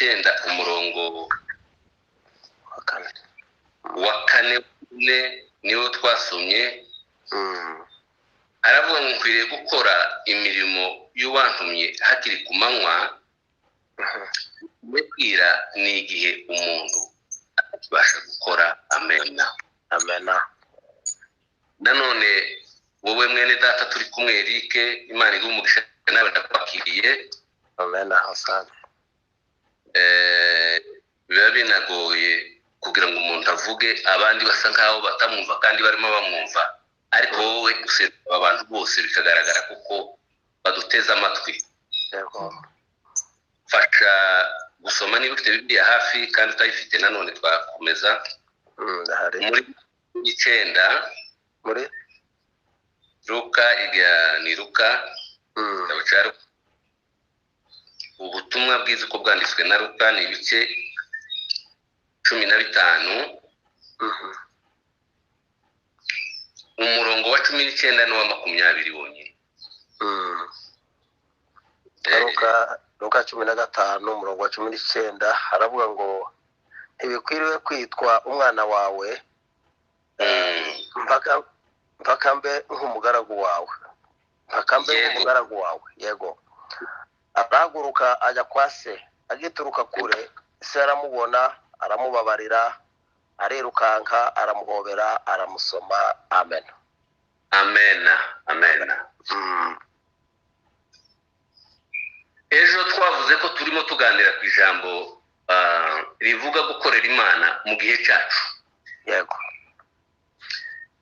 9 umurongo wa 4 niwo twasomye. Aravuga ngo nkwiriye gukora imirimo y'uwantumye hakiri ku manywa, kwira ni igihe umuntu atabasha gukora. Amena. Amena. Nanone wowe mwene data turi kumwe Eric, Imana iguhe umugisha, nawe ndakwakiriye. Amena. Asante. Biba binagoye kugira ngo umuntu avuge abandi basa nkaho batamwumva kandi barimo bamwumva, ariko wowe usezera abantu bose bikagaragara kuko baduteze amatwi. Yego. Fasha gusoma niba ufite Bibiliya hafi, kandi utayifite nanone twakomeza. Ndahari. Muri 9 muri Luka, ni Luka, igitabo cya Luka, ubutumwa bwiza uko bwanditswe na Luka, ni ibice 15, umurongo wa 19 n'uwa 20 wonyine. Luka 15 umurongo wa 19 haravuga ngo ntibikwiriye kwitwa umwana wawe, mpaka mbe nk'umugaragu wawe, mpaka mbe nk'umugaragu wawe. Yego. Arahaguruka ajya kwa se, agituruka kure se aramubona, aramubabarira, arirukanka, aramuhobera, aramusoma. Amen. Amena. Amena. Ejo twavuze ko turimo tuganira ku ijambo rivuga gukorera Imana mu gihe cyacu. Yego.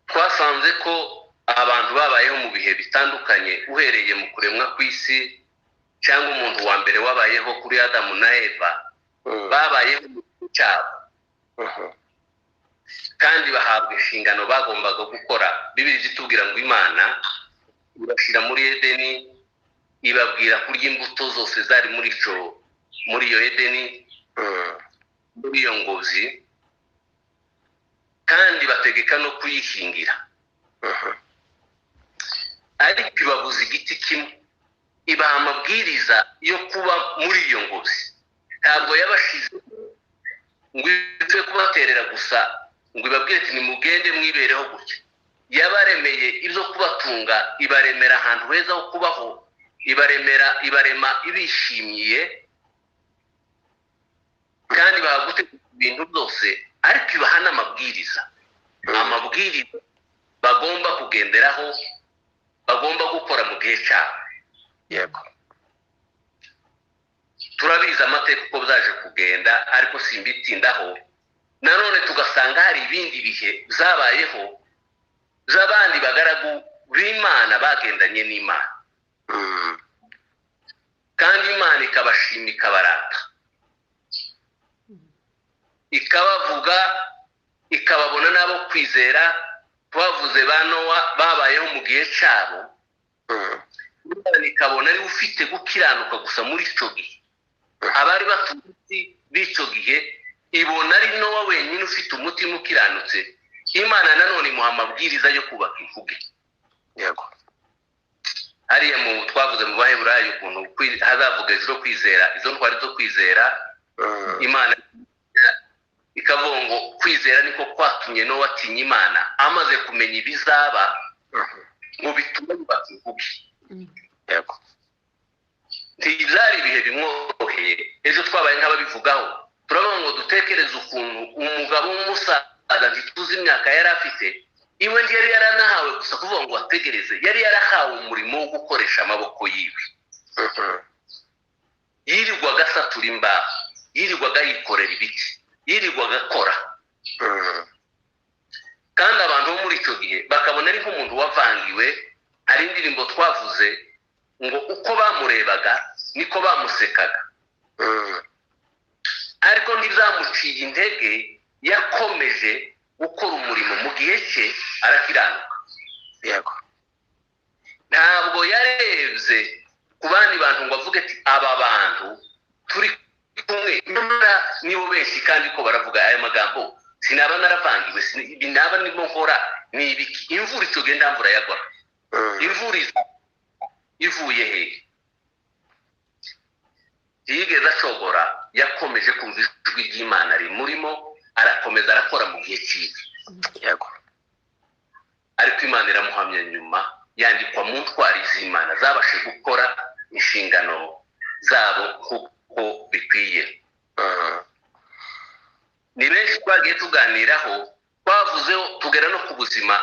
Twasanze ko abantu babayeho mu bihe bitandukanye, uhereye mu kuremwa kw'isi cyangwa umuntu wa mbere wabayeho kuri Adamu na Eva, babayeho mu gihe cyabo, kandi bahabwa inshingano bagombaga gukora. Bibiliya itubwira ngo Imana ibashyira muri Edeni, ibabwira kurya imbuto zose zari muri iyo Edeni, muri iyo ngobyi, kandi bategeka no kuyihingira. Ariko ibabuza igiti kimwe, ibaha amabwiriza yo kuba muri iyo ngobyi. Ntabwo yabashize ngo ipfe kubaterera gusa ngo ibabwire ati nimugende mwibereho gutya. Yabaremeye ibyo kubatunga, ibaremera ahantu heza ho kubaho, ibarema ibishimiye, kandi baha gutegeka ibintu byose, ariko ibaha n'amabwiriza, amabwiriza bagomba kugenderaho, bagomba gukora mu gihe cyabo. Yego. Turabizi amateka uko byaje kugenda, ariko simbitindaho. Nanone tugasanga hari ibindi bihe byabayeho z'abandi bagaragu b'Imana bagendanye n'Imana, kandi Imana ikabashima, ikabarata, ikabavuga, ikababona n'abo kwizera. Twavuze ba Nowa babayeho mu gihe cyabo, Imana ikabona ari ufite gukiranuka gusa muri icyo gihe. Abari batuye b'icyo gihe ibona ari Nowa wenyine ufite umutima ukiranutse. Imana nanone imuha amabwiriza yo kubaka inkuge. Yego. Hariya mu twavuze mu Baheburayo ukuntu hazavuga izo kwizera, izo ntwari zo kwizera. Imana ikavuga ngo kwizera niko kwatumye Nowa atinya Imana, amaze kumenya ibizaba ngo bitume yubaka inkuge. Yego. Ntibyari ibihe bimworoheye. Ejo twabaye nk'ababivugaho, turavuga ngo dutekereze ukuntu umugabo w'umusaza, ntituzi imyaka yari afite, iwe ntiyari yaranahawe gusa kuvuga ngo ategereze, yari yarahawe umurimo wo gukoresha amaboko yiwe. Yirirwaga asatura imbaho, yirirwaga yikorera ibiti, yirirwaga akora. Kandi abantu bo muri icyo gihe bakabona ari nk'umuntu wavangiwe. Hari indirimbo twavuze ngo uko bamurebaga niko bamusekaga, ariko ntizamuciye intege, yakomeje gukora umurimo mu gihe cye, arakiranuka. Yego. Ntabwo yarebye ku bandi bantu ngo avuge ati aba bantu turi kumwe nyamara nibo benshi kandi ko baravuga aya magambo, sinaba naravangiwe, naba ndimo nkora ni ibiki? Imvura icyo gihe nta mvura yagwa, imvura ivuye hehe? Ntiyigeze acogora, Yakomeje kumva ijwi ry'Imana rimurimo, arakomeza arakora mu gihe cyiza. Yego. Ariko Imana iramuhamya, nyuma yandikwa mu ntwari z'Imana zabashije gukora inshingano zabo nk'uko bikwiye. Ni benshi twagiye tuganiraho, twavuzeho tugera no ku buzima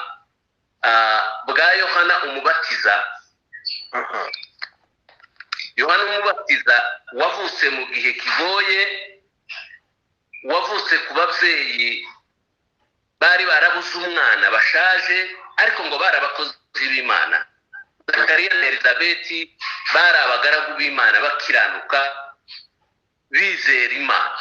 bwa Yohana Umubatiza. Yohana Umubatiza wavutse mu gihe kigoye, wavutse ku babyeyi bari barabuze umwana bashaje, ariko ngo bari abakozi b'Imana. Zakariya na Elizabeti bari abagaragu b'Imana, bakiranuka, bizera Imana.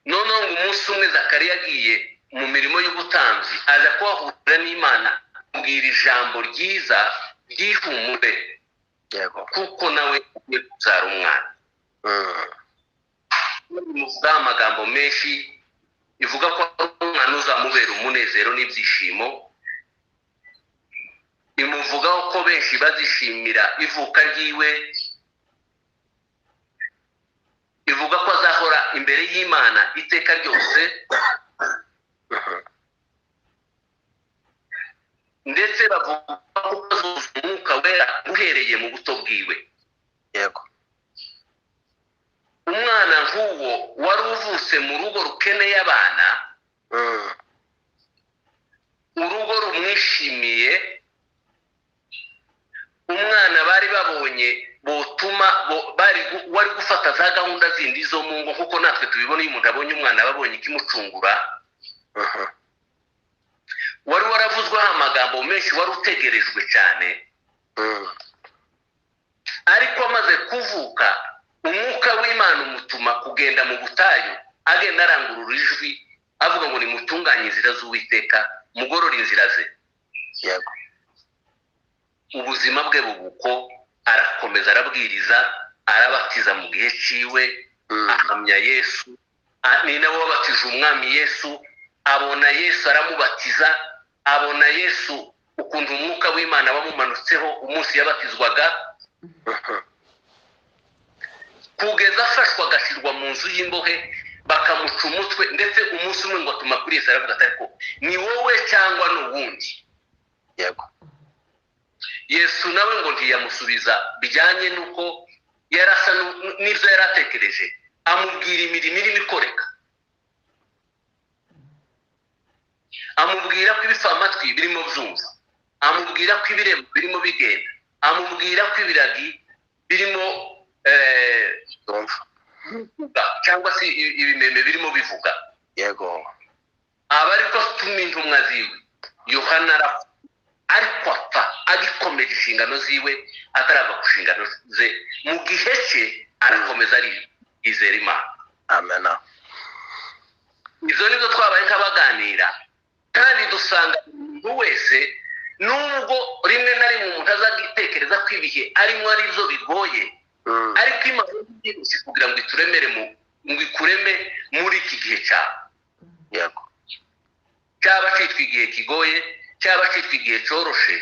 Noneho ngo umunsi umwe Zakariya agiye mu mirimo y'ubutambyi, aza kuhahurira n'Imana, amubwira ijambo ryiza ry'ihumure, Yego. kuko nawe agiye kubyara umwana. Imuvugaho amagambo menshi, ivuga ko ari umwana uzamubera umunezero n'ibyishimo, imuvugaho ko benshi bazishimira ivuka ryiwe, ivuga ko azahora imbere y'Imana iteka ryose, ndetse bavuga ko azuzuza Umwuka Wera uhereye mu buto bwiwe. Yego. Umwana nk'uwo wari uvutse mu rugo rukeneye abana, urugo rumwishimiye, umwana bari babonye botuma bari wari gufata za gahunda zindi zo mu ngo, kuko natwe tubibona iyo umuntu abonye umwana babonye ikimucungura. Wari waravuzweho amagambo menshi, wari utegerejwe cyane, ariko amaze kuvuka Umwuka w'Imana umutuma kugenda mu butayu, agenda arangurura ijwi avuga ngo nimutunganye inzira z'Uwiteka, mugorore inzira ze. Yego. Ubuzima bwe bubuko, arakomeza arabwiriza, arabatiza mu gihe ciwe, ahamya Yesu. Ni nawe wabatije Umwami Yesu, abona Yesu aramubatiza, abona Yesu ukuntu Umwuka w'Imana wamumanutseho umunsi yabatizwaga, kugeza afashwa agashyirwa mu nzu y'imbohe, bakamuca umutwe. Ndetse umunsi umwe ngo atuma kuri Yesu, aravuga ati ariko ni wowe cyangwa ni uwundi? Yego. Yesu nawe ngo ntiyamusubiza bijyanye n'uko yari asa n'ibyo yari atekereje, amubwira imirimo irimo ikoreka, amubwira ko ibifamatwi birimo byumva, amubwira ko ibirembo birimo bigenda, amubwira ko ibiragi birimo bivuga, cyangwa se ibimeme birimo bivuga. Yego. Aba ariko atuma intumwa ziwe. Yohana arapfa, ariko apfa agikomeje inshingano ziwe, atarava ku nshingano ze. Mu gihe cye arakomeza yizera Imana. Amena. Izo nizo twabaye nk'abaganira, kandi dusanga umuntu wese, nubwo rimwe na rimwe umuntu azagitekereza ko ibihe arimo ari byo bigoye, ariko Imana yihuse kugira ngo ituremere ngo ikureme muri iki gihe cyawe. Yego. Cyaba cyitwa igihe kigoye, cyaba cyitwa igihe cyoroshe,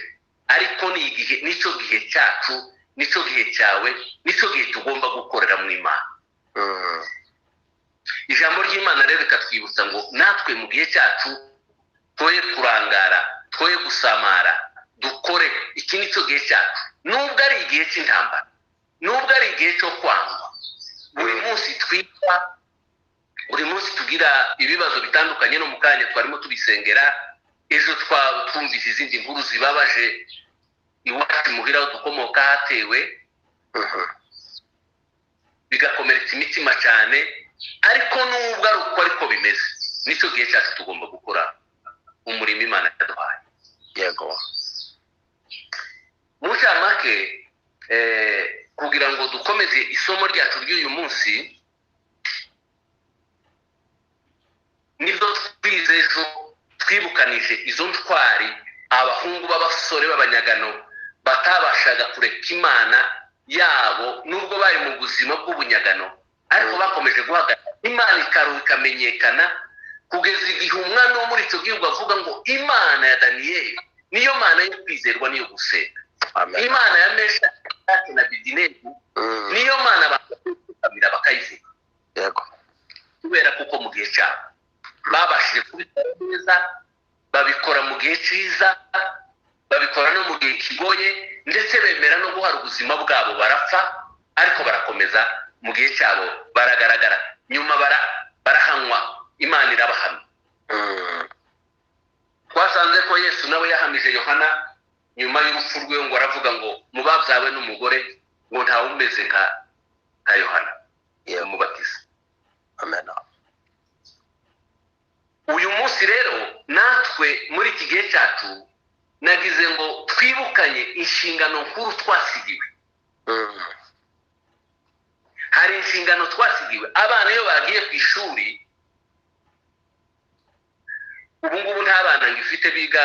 ariko ni igihe, nicyo gihe cyacu, nicyo gihe cyawe, nicyo gihe tugomba gukorera mu Imana. Ijambo ry'Imana rero rikatwibutsa ngo natwe mu gihe cyacu twoye kurangara, twoye gusamara, dukore. Iki nicyo gihe cyacu, nubwo ari igihe cy'intambara, nubwo ari igihe cyo kwangwa, buri munsi twitwa, buri munsi tugira ibibazo bitandukanye. No mu kanya twarimo tubisengera, ejo twumvise izindi nkuru zibabaje iwacu muhira aho dukomoka hatewe, bigakomeretsa imitima cyane. Ariko nubwo ari uko ariko bimeze, nicyo gihe cyacu tugomba gukora umurimo Imana yaduhaye. Yego. Mu ncamake, kugira ngo dukomeze isomo ryacu ry'uyu munsi, nibyo twize ejo, twibukanije izo ntwari, abahungu b'abasore b'abanyagano batabashaga kureka Imana yabo, nubwo bari mu buzima bw'ubunyagano, ariko bakomeje guhagarara Imana ikaruha ikamenyekana, kugeza igihe umwami wo muri icyo gihugu avuga ngo Imana ya Daniyeli niyo Mana yo kwizerwa, niyo gusenga. Amen. Imana ya Meshaki na Abedenego niyo mana abantu bakayivuga. Yego. Kubera kuko mu gihe cyabo babashije kubikora neza, babikora mu gihe cyiza, babikora no mu gihe kigoye, ndetse bemera no guhara ubuzima bwabo barapfa, ariko barakomeza mu gihe cyabo baragaragara, nyuma barahanywa, Imana irabahamya. Twasanze ko Yesu nawe yahamije Yohana nyuma y'urupfu rwe, ngo aravuga ngo mu babyawe n'umugore ngo ntawe umeze nka Yohana umubatiza. Amen. Uyu munsi rero natwe muri iki gihe cyacu nagize ngo twibukanye inshingano nkuru twasigiwe. Hari inshingano twasigiwe. Abana iyo bagiye ku ishuri, ubu ngubu nta bana ngifite biga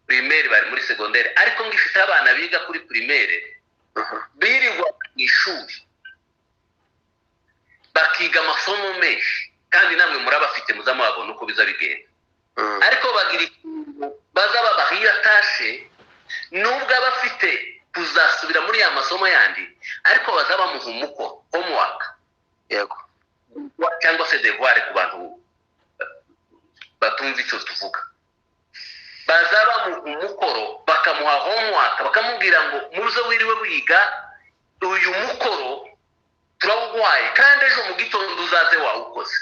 primaire, bari muri secondaire, ariko ngifite abana biga kuri primaire birirwa mu ishuri bakiga amasomo menshi, kandi namwe murabafite muzamubabona uko biza bigenda. Ariko bagira ikintu baza babaha iyo atashe, nubwo aba afite kuzasubira muri ya masomo yandi, ariko baza bamuha umukoro, homework. Yego. Cyangwa se devoir ku bantu batumva icyo tuvuga. Baza bamuha umukoro, bakamuha homework, bakamubwira ngo muzo wiriwe wiga uyu mukoro turawuguhaye, kandi ejo mu gitondo uzaze wawukoze.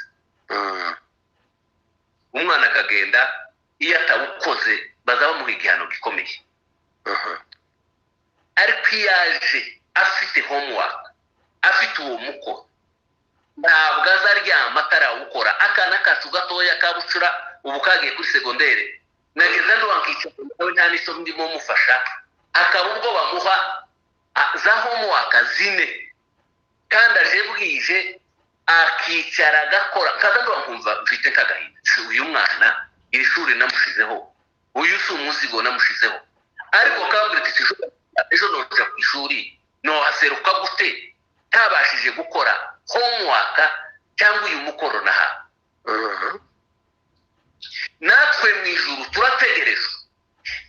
Umwana akagenda, iyo atawukoze baza bamuha igihano gikomeye. Ariko iyo aje afite homework, afite uwo mukoro, ntabwo azaryama atarawukora. Akana kacu gatoya ka bucura ubu kagiye kuri secondaire, nageze ndo nkicara nawe nta n'isomo ndimo mufasha, akaba ubwo bamuha za homework 4, kandi aje bwije akicara agakora. Kaza ndo nkumva mfite nk'agahinda, si uyu mwana iri shuri namushizeho, uyu si umuzigo namushizeho, ariko kambwira ati ejo noja ku ishuri nohaseruka gute ntabashije gukora homework cyangwa uyu mukoro nahawe. Natwe mu ijuru turategerejwe,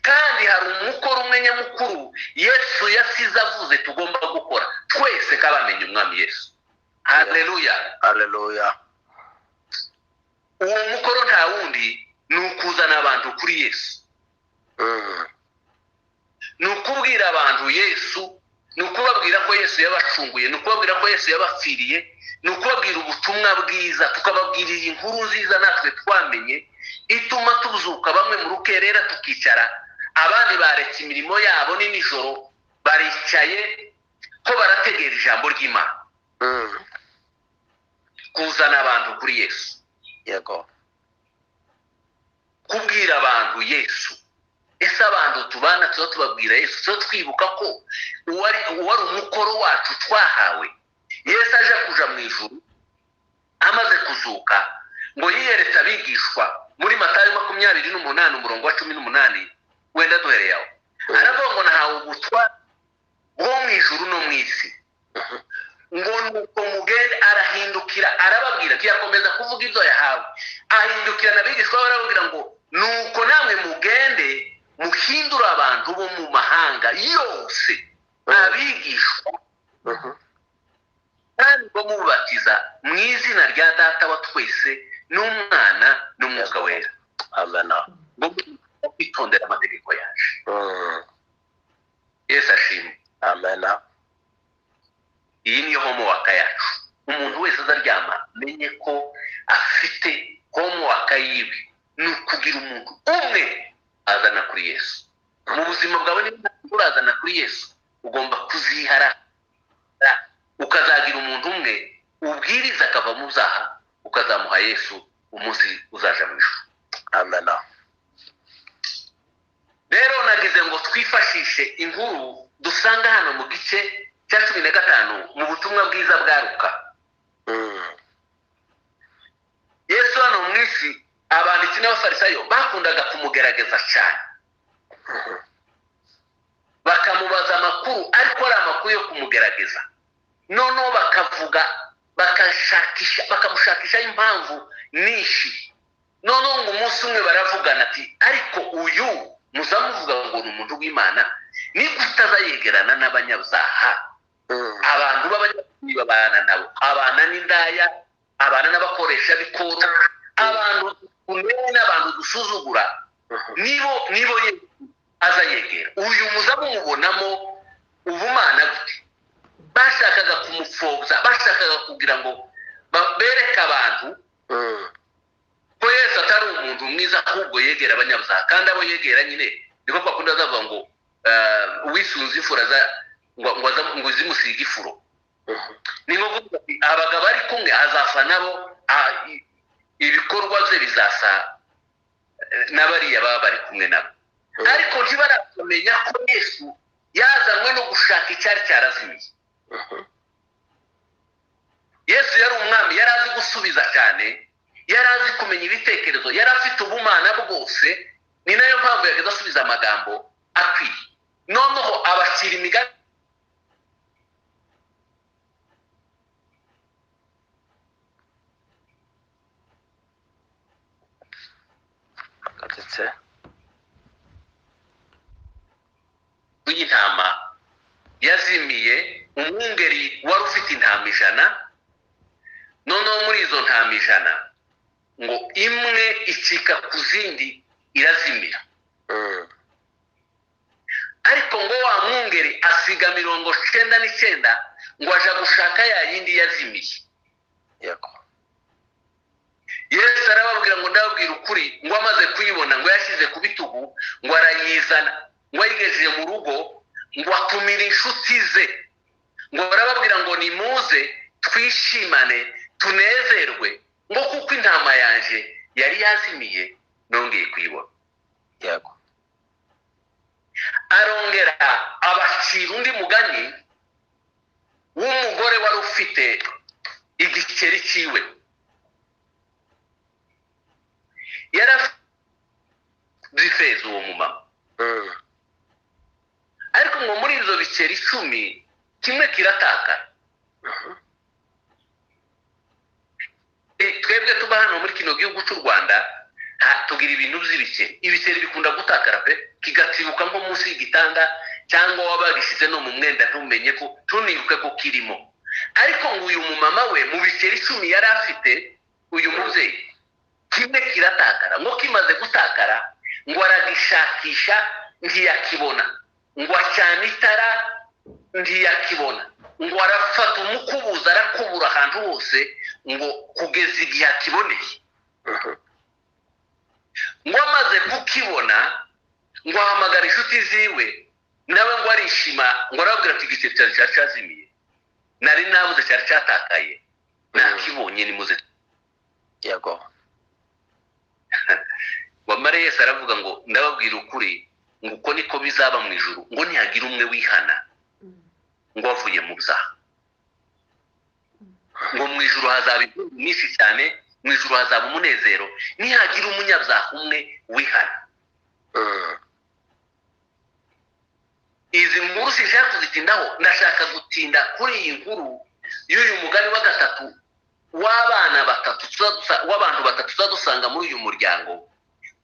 kandi hari umukoro umwe nyamukuru Yesu yasize avuze tugomba gukora twese nk'abamenye umwami Yesu. Haleluya. Haleluya. Uwo mukoro nta wundi, ni ukuzana abantu kuri Yesu. Ni ukubwira abantu Yesu, ni ukubabwira ko Yesu yabacunguye, ni ukubabwira ko Yesu yabapfiriye, ni ukubabwira ubutumwa bwiza, tukababwira iyi nkuru nziza natwe twamenye ituma tuzuka bamwe mu rukerera tukicara, abandi baretse imirimo yabo ni nijoro baricaye ko barategera ijambo ry'Imana. Kuzana abantu kuri Yesu. Yego. Kubwira abantu Yesu. Ese abantu tubana tuba tubabwira Yesu, tuba twibuka ko uwari umukoro wacu twahawe. Yesu aje kuja mu ijuru amaze kuzuka ngo yiyeretse abigishwa muri Matayo 28 umurongo wa 18, wenda duhereye aho. Aravuga ngo nahawe ubutware bwo mu ijuru no mu isi, ngo nuko mugende. Arahindukira arababwira, ntiyakomeza kuvuga ibyo yahawe, ahindukira n'abigishwa be arababwira ngo nuko namwe mugende muhindura abantu bo mu mahanga yose abigishwa, kandi bo mubatiza mu izina rya Data wa twese n'Umwana n'Umwuka Wera. Amen. Ngo kwitondera amategeko yacu. Yesu ashimwe. Amen. Iyi niyo homework yacu. Umuntu wese azaryama menye ko afite homework yiwe, ni ukugira umuntu umwe azana kuri Yesu. Mu buzima bwawe niba urazana kuri Yesu, ugomba kuzihara ukazagira umuntu umwe ubwiriza akava mu byaha, ukazamuha Yesu umunsi uzaja mu ijuru. Amen. Rero nagize ngo twifashishe inkuru dusanga hano mu gice cya 15 mu butumwa bwiza bwa Luka. Yesu hano mu isi, abanditsi n'abafarisayo bakundaga kumugerageza cyane, bakamubaza amakuru, ariko ari amakuru yo kumugerageza. Noneho bakavuga, bakashakisha, bakamushakisha impamvu nyinshi. Noneho ngo umunsi umwe baravugana ati ariko uyu Muzamuvuga ngo ni umuntu w'Imana, ni gute azayegerana n'abanyabyaha? Abantu b'abanyabyaha babana nabo, abana n'indaya, abana n'abakoresha bikoro, abantu kumwe n'abantu dusuzugura, nibo Yesu azayegera. Uyu muzamumubonamo ubumana gute? Bashakaga kumupfobya, bashakaga kugira ngo bereke abantu ko Yesu atari umuntu mwiza, ahubwo yegera abanyabyaha. Kandi abo yegera nyine niko bakunda bavuga ngo uwisunze ifuro ngo zimusiga ifuro. Ni nko kuvuga ati abagabo ari kumwe azafa nabo, ibikorwa bye bizasa n'abariya baba bari kumwe nabo. Ariko ntibaramenya ko Yesu yazanywe no gushaka icyari cyarazimiye. Yesu yari umwami, yari azi gusubiza cyane, yari azi kumenya ibitekerezo, yari afite ubumana bwose. Ni nayo mpamvu yageze asubiza amagambo akwiye. Noneho abacira imigani y'intama yazimiye. Umwungeri wari ufite intama 100, noneho muri izo ntama 100 ngo imwe icika ku zindi irazimira. Ariko ngo wa mwungeri asiga 99 ngo aja gushaka ya yindi yazimiye. Yesu arababwira ngo ndababwira ukuri, ngo amaze kuyibona ngo yashyize ku bitugu, ngo arayizana, ngo ayigejeje mu rugo, ngo atumira inshuti ze, ngo arababwira ngo nimuze twishimane tunezerwe, ngo kuko intama yanje yari yazimiye nongeye kuyibona. Yego. Arongera abacira undi mugani w'umugore wari ufite igiceri cyiwe. Yarafite uwo mumama, ariko ngo muri izo biceri 10 kimwe kiratakara. Twebwe tuba hano muri kino gihugu cy'u Rwanda tugira ibintu by'ibiceri. Ibiceri bikunda gutakara pe, kigatibuka nko munsi y'igitanda, cyangwa waba gishyize no mu mwenda ntumenye ko, tunibuke ko kirimo. Ariko ngo uyu mumama we mu biceri 10 yari afite, uyu mubyeyi, kimwe kiratakara. Ngo kimaze gutakara ngo aragishakisha ntiyakibona, ngo acana itara ntiyakibona, ngo arafata umukubuza arakubura ahantu hose, ngo kugeza igihe akiboneye. Ngo amaze kukibona ngo ahamagara inshuti ziwe, nawe ngo arishima, ngo arababwira ati igiceri cyari cyari cyazimiye, nari nabuze, cyari cyatakaye, nakibonye, nimuze. Yego. Wamara Yesu aravuga ngo ndababwira ukuri, ngo uko niko bizaba mu ijuru, ngo ntihagira umwe wihana ngo avuye mu byaha, ngo mu ijuru hazaba impundu nyinshi cyane, mu ijuru hazaba umunezero nihagira umunyabyaha umwe wihana. Izi nkuru sinshaka kuzitindaho, ndashaka gutinda kuri iyi nkuru y'uyu mugani wa gatatu w'abana batatu w'abantu batatu tuzadusanga muri uyu muryango: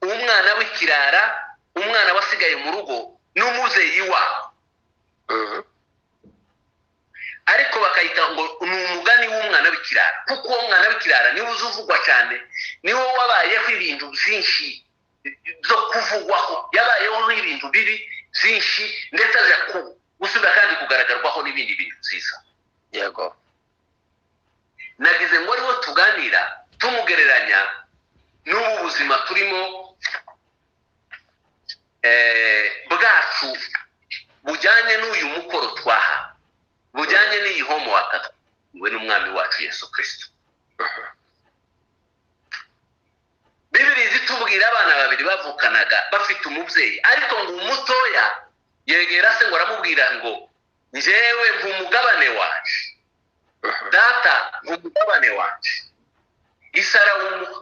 umwana w'ikirara, umwana wasigaye mu rugo, n'umuzeyi wabo. Ariko bakayita ngo ni umugani w'umwana w'ikirara, kuko uwo mwana w'ikirara niwe uzuvugwa cyane, niwe wabayeho ibintu byinshi byo kuvugwaho, yabayeho ibintu bibi byinshi, ndetse aza gusubira kandi kugaragarwaho n'ibindi bintu byiza. Yego. Nagize ngo ariwo tuganira tumugereranya n'ubu buzima turimo bwacu, bujyanye n'uyu mukoro twaha, bujyanye n'iyi homework we n'umwami wacu Yesu Kristo. Bibiri zitubwira abana babiri bavukanaga bafite umubyeyi, ariko ngo umutoya yegera se ngo aramubwira ngo njyewe nk'umugabane wacu, data nk'umugabane wacu. Isara w'umuha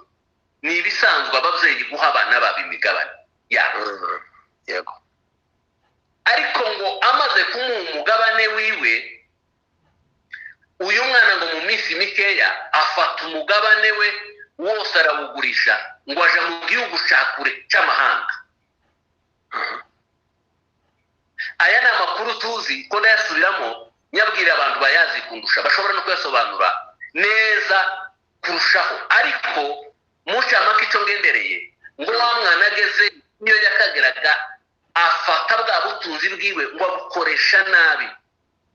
ni ibisanzwe ababyeyi guha abana babo imigabane yabo. Yego. Ariko ngo amaze kumuha umugabane wiwe, uyu mwana ngo mu minsi mikeya afata umugabane we wose arawugurisha, ngo aja mu gihugu cya kure cy'amahanga. Aya ni amakuru tuzi ko ndayasubiramo nyabwira abantu bayazi kundusha, bashobora no kuyasobanura neza kurushaho. Ariko mu ncamake icyo ngendereye, ngo wa mwana ageze niyo yakageraga afata bwa butunzi bwiwe ngo abukoresha nabi,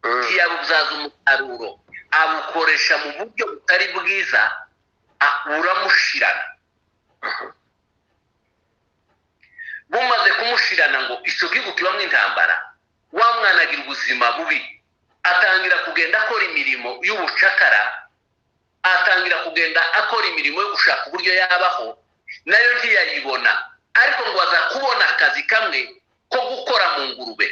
ntiyabubyaza umusaruro, abukoresha mu buryo butari bwiza, buramushirana. Bumaze kumushirana ngo icyo gihugu kibamo intambara, wa mwana agira ubuzima bubi, atangira kugenda akora imirimo y'ubucakara, atangira kugenda akora imirimo yo gushaka uburyo yabaho, nayo ntiyayibona. Ariko ngo aza kubona akazi kamwe ko gukora mu ngurube.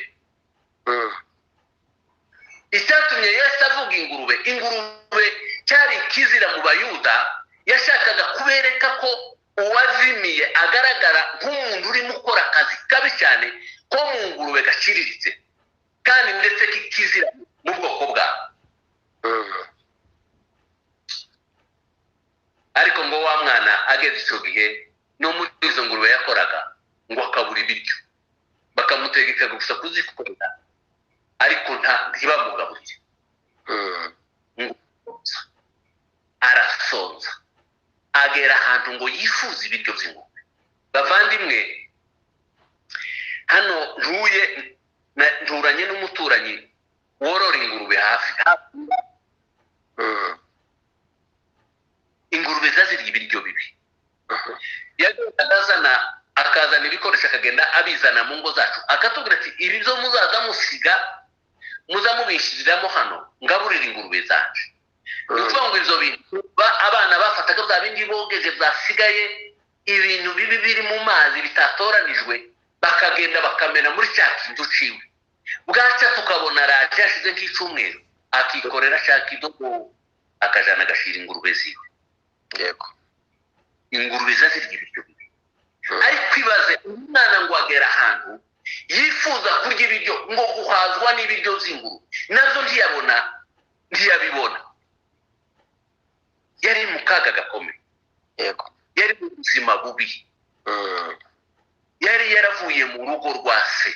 Icyatumye Yesu avuga ingurube, ingurube cyari ikizira mu Bayuda, yashakaga kubereka ko uwazimiye agaragara nk'umuntu urimo ukora akazi kabi cyane ko mu ngurube gaciriritse, kandi ndetse k'ikizira mu bwoko bwabo. Ariko ngo wa mwana ageze icyo gihe no muri izo ngurube yakoraga ngo akabura ibiryo, bakamutegeka gusa kuzikorera, ariko ntibamugaburire. Arasonza, agera ahantu ngo yifuze ibiryo by'ingurube. Bavandimwe, hano ntuye nturanye n'umuturanyi worora ingurube hafi. Ingurube zazirya ibiryo bibi. Yagendaga azana, akazana ibikoresho, akagenda abizana mu ngo zacu, akatubwira ati ibi byo muzaza musiga muza mubishiriramo hano ngaburira ingurube zacu. Ni ukuvuga ngo ibyo bintu abana bafataga bya bindi bogeje byasigaye, ibintu bibi biri mu mazi bitatoranijwe, bakagenda bakamena muri cya kintu ciwe. Bwacya tukabona raje yashize nk'icyumweru, akikorera cya kidogo akajana agashira ingurube ziwe. Yego. Ingurube zazirya ibiryo bibi. Ariko ibaze umwana ngo agera ahantu yifuza kurya ibiryo, ngo guhazwa n'ibiryo by'ingurube, nabyo ntiyabona, ntiyabibona. Yari mu kaga gakomeye. Yego. Yari mu buzima bubi. Yari yaravuye mu rugo rwa se,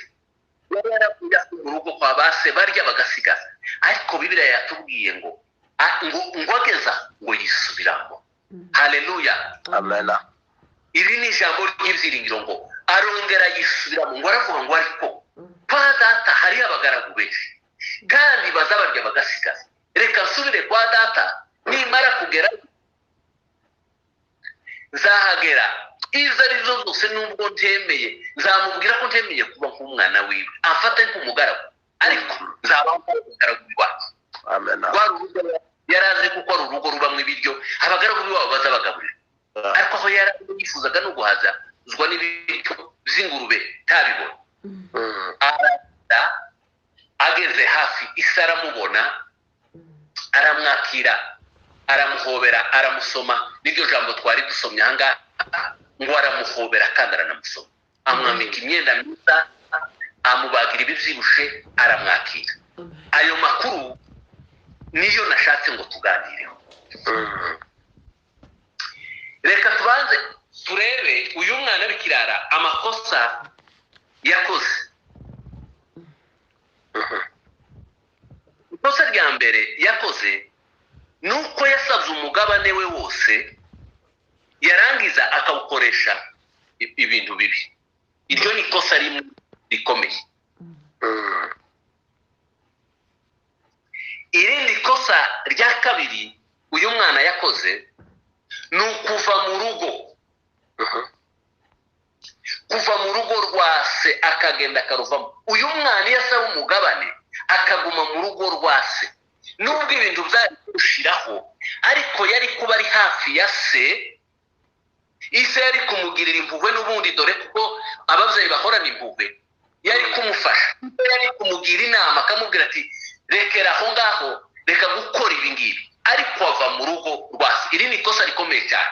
yari yaravuye mu rugo kwa ba se barya bagasigaza. Ariko Bibiliya yatubwiye ngo ngo ageza ngo yisubiramo. Haleluya. Amen. Iri ni ijambo ry'ibyiringiro, ngo arongera yisubiramo, ngo aravuga ngo ariko kwa data hari abagaragu benshi kandi baza barya bagasigaza, reka nsubire kwa data, nimara kugera nzahagera, izo arizo zose nubwo ntemeye nzamubwira ko ntemeye kuba nk'umwana wiwe, amfate nk'umugaragu, ariko nzaba nk'umugaragu wacu. Amen. Yari azi kuko ari urugo rubamo ibiryo, abagaragu b'iwabo baza bagaburira. Ariko aho yari yifuzaga no guhazazwa n'ibiryo by'ingurube ntabibona. Aragenda ageze hafi isi aramubona, aramwakira, aramuhobera, aramusoma. N'iryo jambo twari dusomye aha ngaha, ngo aramuhobera kandi aranamusoma, amwambika imyenda myiza, amubagira ibibyibushe, aramwakira. Ayo makuru niyo nashatse ngo tuganireho. Reka tubanze turebe uyu mwana w'ikirara amakosa yakoze. Ikosa rya mbere yakoze ni uko yasabye umugabane we wose, yarangiza akawukoresha ibintu bibi. Iryo ni ikosa rimwe rikomeye. Irindi kosa rya kabiri uyu mwana yakoze ni ukuva mu rugo. Kuva mu rugo rwa se akagenda akaruvamo. Uyu mwana iyo asaba umugabane akaguma mu rugo rwa se, nubwo ibintu byari kurushiraho, ariko yari kuba ari hafi ya se, ise yari kumugirira impuhwe n'ubundi, dore kuko ababyeyi bahorana impuhwe, yari kumufasha, yari kumugira inama akamubwira ati rekera aho ngaho, reka gukora ibi ngibi. Ariko ava mu rugo rwa se. Iri ni ikosa rikomeye cyane.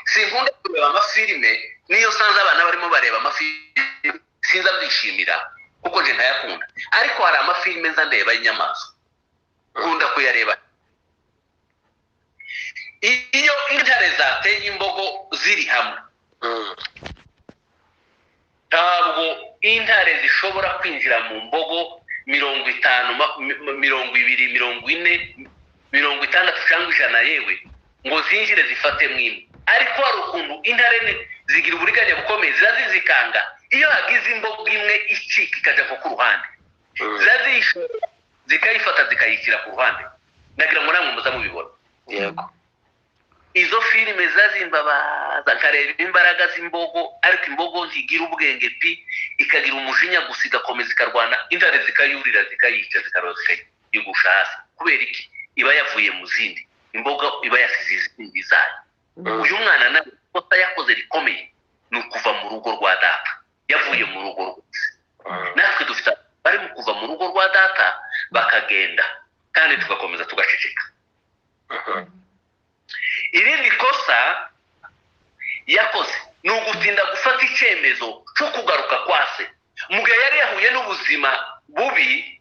Sinkunda kureba amafilime, niyo sanze abana barimo bareba amafilime sinza byishimira kuko nje ntayakunda. Ariko hari amafilime nza ndeba y'inyamaswa, nkunda kuyareba. Iyo intare zateye imbogo ziri hamwe, Ntabwo intare zishobora kwinjira mu mbogo 50, 20, 40, 60 cyangwa 100 yewe ngo zinjire zifate mwimwe. Ariko hari ukuntu intare zigira uburiganya bukomeye, ziba zizikanga iyo hagize imbogo imwe icika ikajya ku ruhande, ziba zikayifata zikayishyira ku ruhande. Ndagira ngo namwe muza mubibona. Yego. Izo filime zazimbabaza nkareba imbaraga z'imbogo, ariko imbogo ntigira ubwenge pi, ikagira umujinya gusa, igakomeza ikarwana, intare zikayurira zikayica zikaroza zikayigusha hasi. Kubera iki? Iba yavuye mu zindi imboga, iba yasize izindi zayo. Uyu mwana nawe ikosa yakoze rikomeye ni ukuva mu rugo rwa data, yavuye mu rugo rwose. Natwe dufite bari mu kuva mu rugo rwa data bakagenda, kandi tugakomeza tugaceceka. Irindi kosa yakoze ni ugutinda gufata icyemezo cyo kugaruka kwa se. Mu gihe yari yahuye n'ubuzima bubi,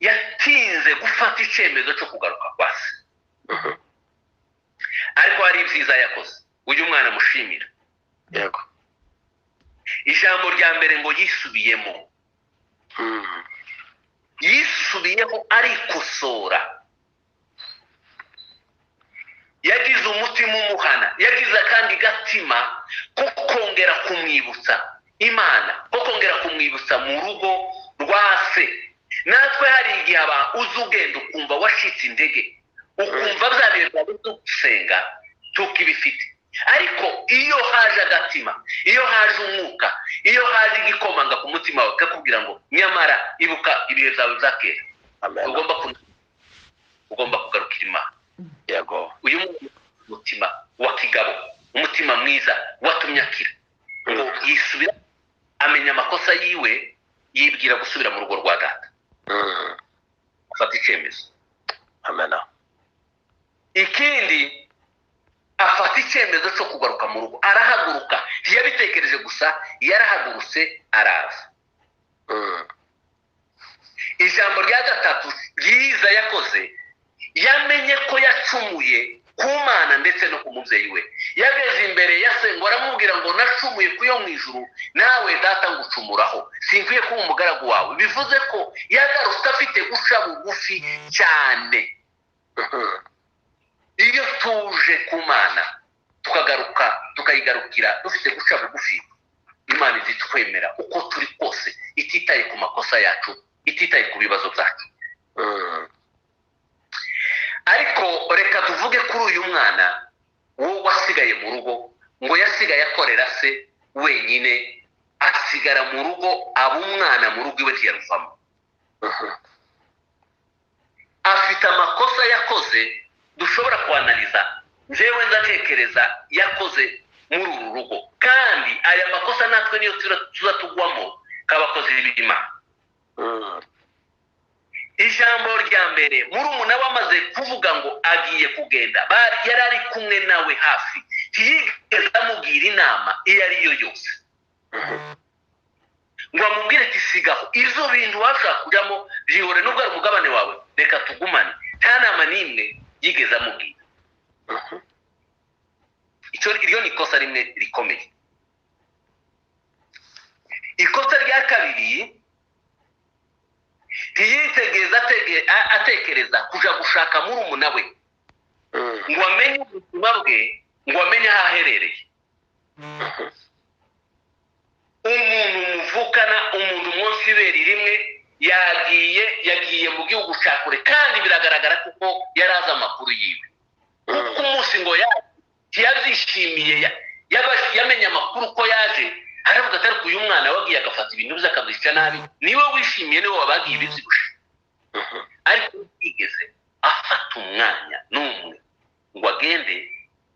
yatinze gufata icyemezo cyo kugaruka kwa se. Ariko hari ibyiza yakoze, uyu mwana mushimira. Yego. Ijambo rya mbere ngo yisubiyemo, yisubiyeho arikosora, yagize umutima umuhana, yagize akandi gatima ko kongera kumwibutsa Imana, ko kongera kumwibutsa mu rugo rwa se. Natwe hari igihe aba uzi ugenda ukumva washitse intege, ukumva bya bihe byawe byo gusenga tukibifite. Ariko iyo haje agatima, iyo haje umwuka, iyo haje igikomanga ku mutima wawe kakubwira ngo nyamara ibuka ibihe byawe bya kera, ugomba kugarukira Imana. Yego. Uyu mutima wa kigabo, umutima mwiza watumye akira, ngo yisubira, amenya amakosa yiwe, yibwira gusubira mu rugo rwa data, afata icyemezo. Amena. Ikindi, afata icyemezo cyo kugaruka mu rugo, arahaguruka. Ntiyabitekereje gusa, yarahagurutse araza. Ijambo rya gatatu ryiza yakoze, yamenye ko yacumuye ku Mana ndetse no ku mubyeyi we. Yageze imbere ya se ngo aramubwira ngo nacumuye ku yo mu ijuru, nawe data ngucumuraho, sinkwiye kuba umugaragu wawe. Bivuze ko yagarutse afite guca bugufi cyane. Iyo tuje ku Mana tukagaruka, tukayigarukira dufite guca bugufi, Imana izitwemera uko turi kose, ititaye ku makosa yacu, ititaye ku bibazo byacu. Ariko reka tuvuge kuri uyu mwana wo wasigaye mu rugo, ngo yasigaye akorera se wenyine, asigara mu rugo, aba umwana mu rugo iwe ntiyaruvamo. Afite amakosa yakoze dushobora kuanaliza, njyewe ndatekereza yakoze muri uru rugo, kandi aya makosa natwe niyo tuza tugwamo k'abakozi b'Imana. Ijambo rya mbere, murumuna we amaze kuvuga ngo agiye kugenda, yari ari kumwe nawe hafi, ntiyigeze amubwira inama iyo ari yo yose ngo amubwire ati sigaho izo bintu washaka kujyamo, byihore nubwo ari umugabane wawe, reka tugumane. Nta nama n'imwe yigeze amubwira. Iryo ni ikosa rimwe rikomeye. Ikosa rya kabiri, ntiyitegeza atekereza kuja gushaka murumuna we ngo amenye ubuzima bwe, ngo amenye aho aherereye. Umuntu muvukana, umuntu munsi ibere rimwe, yagiye mu gihugu cya kure, kandi biragaragara kuko yari azi amakuru yiwe. Kuko umunsi ngo ntiyabyishimiye, yamenye amakuru ko yaje, aravuga ati ariko uyu mwana wagiye agafata ibintu bye akabyica nabi, niwe wishimiye, niwe wabagiye ibibyibushe. Ariko yigeze afata umwanya n'umwe ngo agende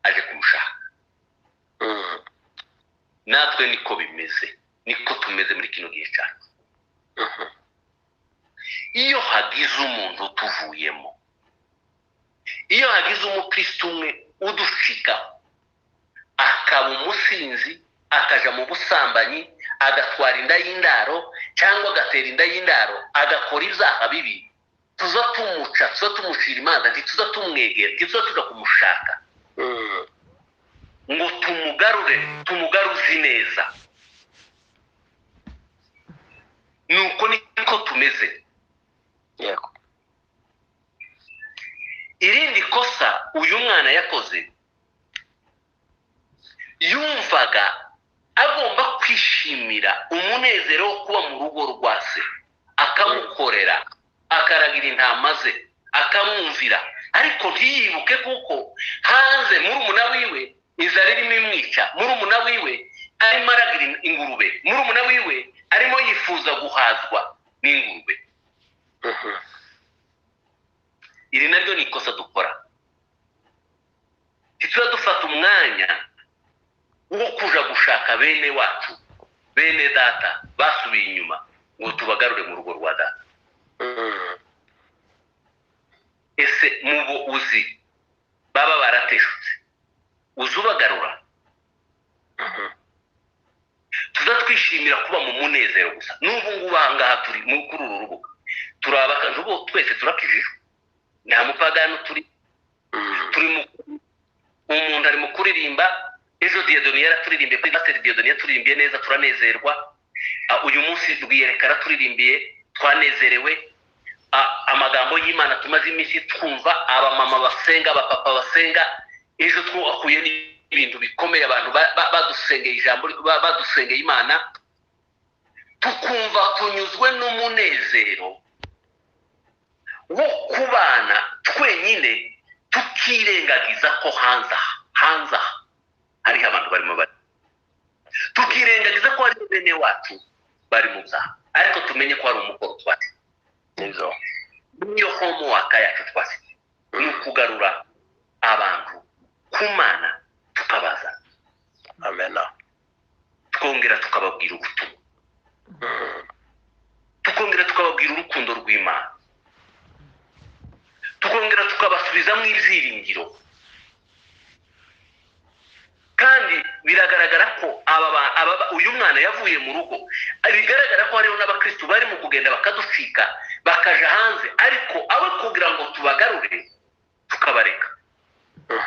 aje kumushaka. Natwe niko bimeze, niko tumeze muri kino gihe cyacu. Iyo hagize umuntu tuvuyemo, iyo hagize umukristo umwe udushikaho, akaba umusinzi, akaja mu busambanyi, agatwara inda y'indaro cyangwa agatera inda y'indaro, agakora ibyaha bibi, tuza tumuca, tuza tumucira imanza, ntituza tumwegera, ntituza tuja kumushaka ngo tumugarure, tumugaruze neza. Nuko niko tumeze. Yego. Irindi kosa uyu mwana yakoze, yumvaga agomba kwishimira umunezero wo kuba mu rugo rwa se, akamukorera, akaragira intama ze, akamwumvira, ariko ntiyibuke kuko hanze murumuna wiwe inzara irimo imwica, murumuna wiwe arimo aragira ingurube, murumuna wiwe arimo yifuza guhazwa n'ingurube. Iri naryo ni ikosa dukora. Ntituba dufata umwanya wo kuja gushaka bene wacu, bene data basubiye inyuma, ngo tubagarure mu rugo rwa data. Ese mubo uzi baba barateshutse, uzi ubagarura? Tuza twishimira kuba mu munezero gusa. N'ubu ngubu aha ngaha turi kuri uru rubuga, turi ubu twese turakijijwe, nta mupagani turi. Turi umuntu arimo kuririmba. Ejo Dieudonné yaraturirimbiye, pasiteri Dieudonné yaturirimbiye neza, turanezerwa. Uyu munsi Rwiyereka araturirimbiye, twanezerewe. Amagambo y'Imana tumaze iminsi twumva, abamama basenga, abapapa basenga. Ejo twahuye n'ibintu bikomeye, abantu badusengeye ijambo, badusengeye Imana, tukumva tunyuzwe n'umunezero wo kubana twenyine, tukirengagiza ko hanze aha hariho abantu barimo bari, tukirengagiza ko hari bene wacu bari mu byaha. Ariko tumenye ko hari umukoro twasize. Niyo homework yacu twasize, ni ukugarura abantu ku Mana, tukabaza. Amena. Twongera tukababwira ubutumwa, tukongera tukababwira urukundo rw'Imana, tukongera tukabasubizamo ibyiringiro. Kandi biragaragara ko uyu mwana yavuye mu rugo, bigaragara ko hariho n'abakristu bari mu kugenda bakaducika bakaja hanze, ariko abo kugira ngo tubagarure tukabareka,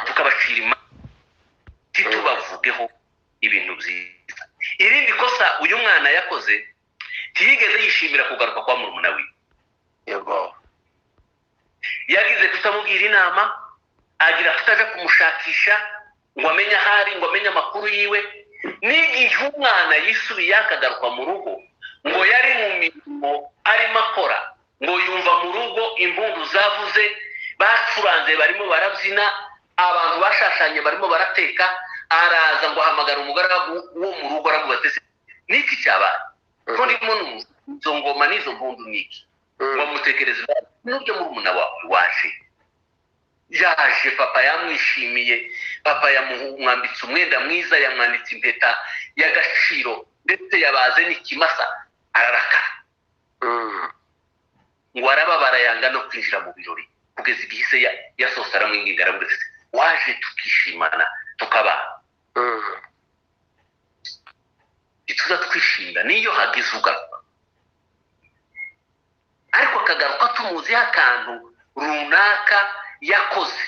tukabacira imanza, ntitubavugeho ibintu byiza. Irindi kosa uyu mwana yakoze, ntiyigeze yishimira kugaruka kwa murumuna we. Yego. Yagize kutamubwira inama, agira kutaja kumushakisha ngo amenye ahari, ngo amenye amakuru yiwe. N'igihe umwana yisubiye akagaruka mu rugo, ngo yari mu mirimo arimo akora, ngo yumva mu rugo impundu zavuze, bacuranze barimo barabyina, abantu bashashanye barimo barateka. Araza ngo ahamagara umugaragu wo mu rugo, aramubaza ati niki cyabaye ko ndimo numva izo ngoma n'izo mpundu, niki? Ngo amutekereze n'ubyo murumuna wawe waje, yaje papa yamwishimiye, papa yamwambitse umwenda mwiza, yamwambitse impeta y'agaciro, ndetse yabaze n'ikimasa. Ararakara, ngo arababara, yanga no kwinjira mu birori, kugeza igihe se yasohotse aramwinginga, aramubwira ati waje tukishimana tukabana. Ntituza twishimira niyo hagize ugaruka, ariko akagaruka tumuziho akantu runaka yakoze,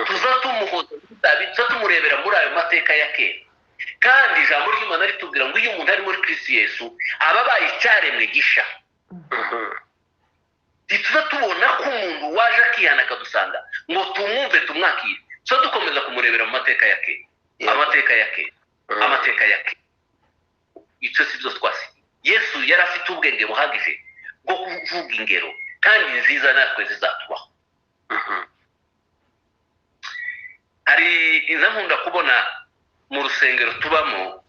tuza tumuhoza, tuza tumurebera muri ayo mateka ya kera. Kandi ijambo ry'Imana ritubwira ngo iyo umuntu ari muri Kristo Yesu aba abaye icyaremwe gisha. Ntituza tubona ko umuntu waje akihana akadusanga ngo tumwumve tumwakire, tuza dukomeza kumurebera mu mateka ya kera, amateka ya kera, amateka ya kera. Icyo si byo twasize. Yesu yari afite ubwenge buhagije bwo kuvuga ingero kandi nziza natwe zizatubaho. Hari izo nkunda kubona mu rusengero tubamo,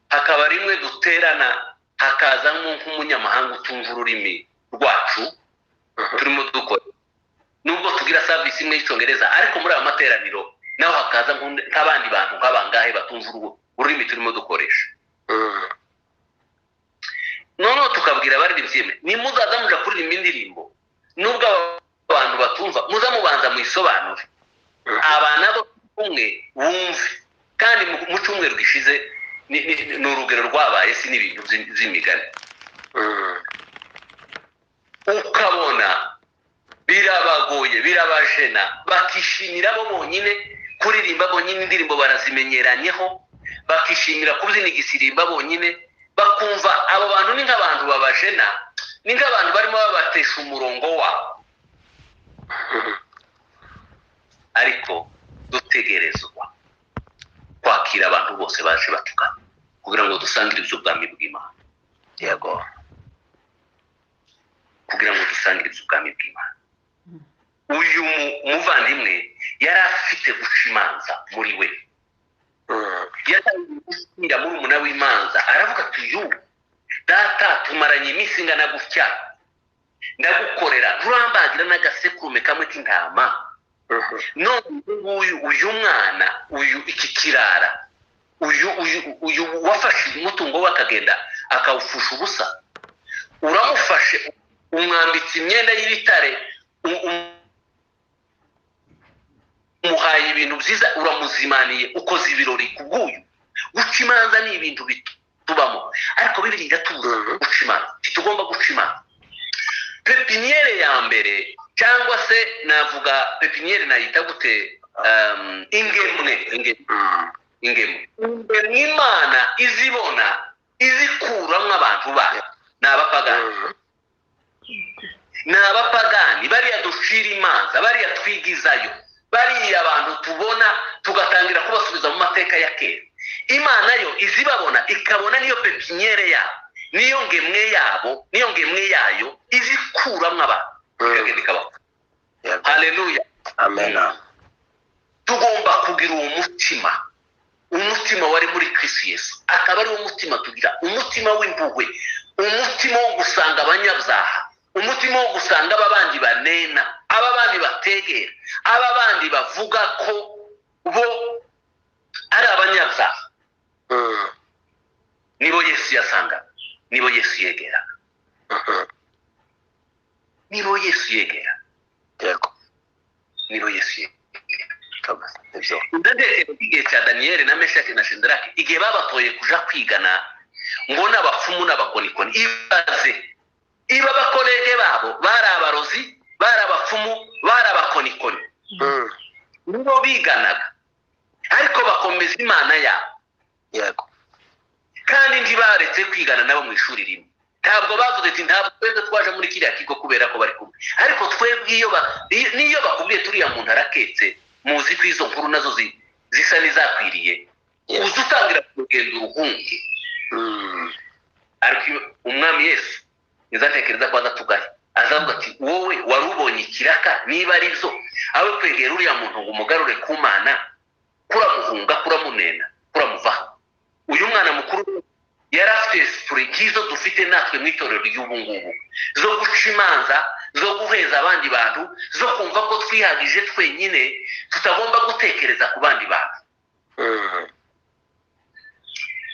hakaba rimwe duterana hakazamo nk'umunyamahanga utumva ururimi rwacu turimo dukora, nubwo tugira service imwe y'icyongereza, ariko muri ayo materaniro naho hakaza nk'abandi bantu nk'abangahe batumva ururimi turimo dukoresha. Noneho tukabwira abaririmbyi, nimuzaza muja kuririmba indirimbo, nubwo aba bantu batumva, muza mubanza muyisobanure, abana bo kumwe bumve. Kandi mu cyumweru gishize ni urugero rwabaye, si n'ibintu by'imigani. Ukabona birabagoye, birabajena, bakishimira bo bonyine kuririmba bonyine, indirimbo barazimenyeranyeho, bakishimira kubyina igisirimba bonyine. Bakumva abo bantu ni nk'abantu babajena, ni nk'abantu barimo babatesha umurongo wabo. Ariko dutegerezwa kwakira abantu bose baje batugana kugira ngo dusangire iby'ubwami bw'Imana. Yego. Kugira ngo dusangire iby'ubwami bw'Imana. Uyu muvandimwe yari afite guca imanza muri we. Yatangiye gushyira murumuna w'imanza, aravuga ati uyu data tumaranye iminsi ingana gutya, ndagukorera, nturambagira n'agasekurume kamwe k'intama. None nguyu uyu mwana, uyu iki kirara, uyu uyu uyu wafashe umutungo we akagenda akawufusha ubusa, uramufashe umwambitse imyenda y'ibitare, umuhaye ibintu byiza, uramuzimaniye, ukoze ibirori ku bw'uyu. Guca imanza ni ibintu bitubamo, ariko Bibiliya iratubuza guca imanza. Ntitugomba guca imanza. Pépinière ya mbere, cyangwa se navuga pépinière nayita gute, ingemwe, ingemwe, ingemwe, ingemwe Imana izibona izikuramo abantu bayo ni abapagani. Ni abapagani bariya ducira imanza, bariya twigizayo, bariya abantu tubona tugatangira kubasubiza mu mateka ya kera. Imana yo izibabona, ikabona niyo pépinière yabo, niyo ngemwe yabo, niyo ngemwe yayo izikuramo abantu, ikagenda ikabaho. Haleluya. Amena. Tugomba kugira uwo mutima, umutima wari muri Kristo Yesu, akaba ari wo mutima tugira, umutima w'impuhwe, umutima wo gusanga abanyabyaha, umutima wo gusanga aba bandi banena, aba bandi bategera, aba bandi bavuga ko bo ari abanyabyaha. Nibo Yesu yasanga, nibo Yesu yegera, nibo Yesu yegera. Yego. Nibo Yesu yegera. Kabisa, nibyo. Ndatekereza igihe cya Daniyeli na Meshaki na Shadaraki, igihe babatoye kuja kwigana ngo n'abapfumu n'abakonikoni, ibaze iba abacollègues babo bari abarozi, bari abapfumu, bari abakonikoni, nibo biganaga, ariko bakomeza Imana yabo. Kandi ntibaretse kwigana nabo mu ishuri rimwe. Ntabwo bavuze ati ntabwo twebwe twaje muri kiriya kigo kubera ko bari kumwe. Ariko twebwe iyo niyo bakubwiye turiya muntu araketse, muzi ko izo nkuru nazo zisa n'izakwiriye, uza utangira kugenda uruhunge. Ariko iyo Umwami Yesu ntizatekereza ko aza tugaye, azavuga ati wowe wari ubonye ikiraka, niba ari byo, abe kwegera uriya muntu ngo umugarure ku Mana, kuramuhunga, kuramunena, kuramuvaho. Uyu mwana mukuru yari afite esprit nk'izo dufite natwe mu itorero ry'ubu ngubu, zo guca imanza, zo guheza abandi bantu, zo kumva ko twihagije twenyine, tutagomba gutekereza ku bandi bantu.